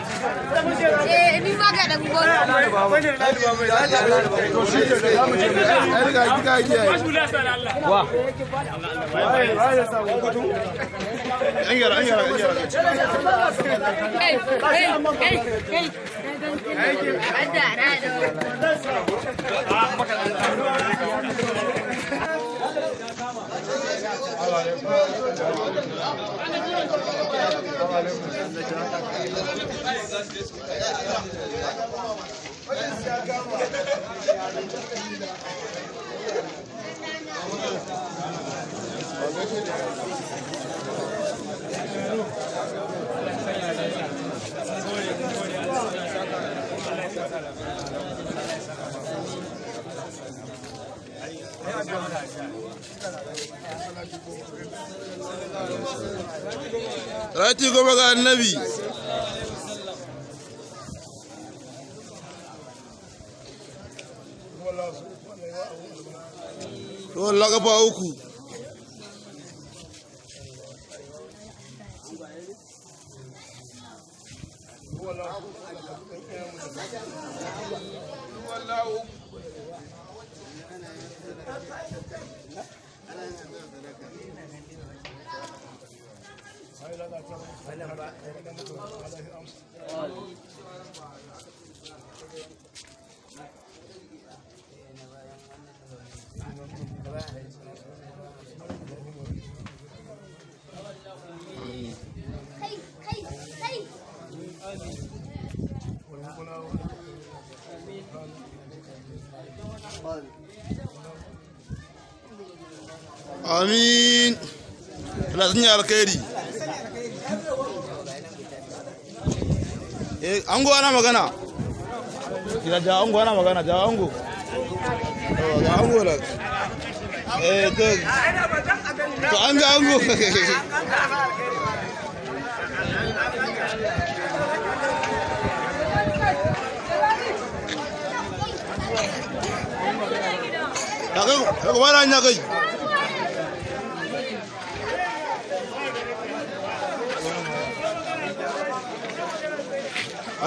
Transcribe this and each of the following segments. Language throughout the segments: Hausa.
Eh, ni ma ga dan gona. To shi ke da zamu je mu ai riga kika yi Wa. An yara, an yara, an yara. Kai, kai, kai, kai. Ada, ada. Salati goma ga annabi. Ruwan lakafa uku. Kai, kai, kai. Amin. Allah sun yi alkhairi. Eh, ango ana magana. Kira ja ango ana magana, ja ango. Oh, ga ango la. Eh, to an ga ango. Ya kai, kai wala nya kai.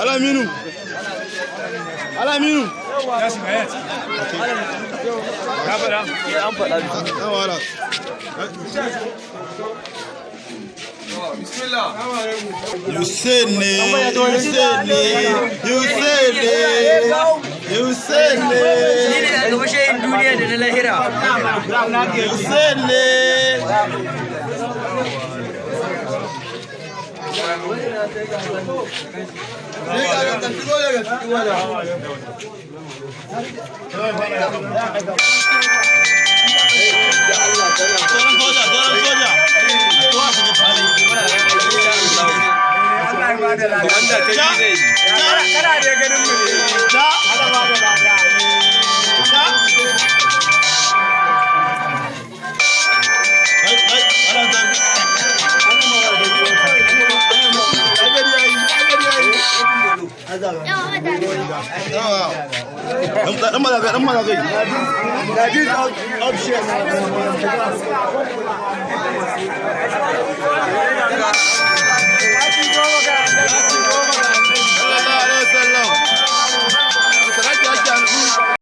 Alaminu. Alaminu. Ya shiga ya ci. Ka faɗa? An faɗa. Wala. Hussein ne, Hussein ne, Hussein ne, Hussein ne. Ni ne a gaba shayin duniya da na lahira. Hussein ne. Sauran soja, sauran soja. Kowa shiga ciki. Ja, Kana da ganin mu ne. ja, ja. Ai, ai, ana zafi. Yawa. Dan maza kai, dan maza kai.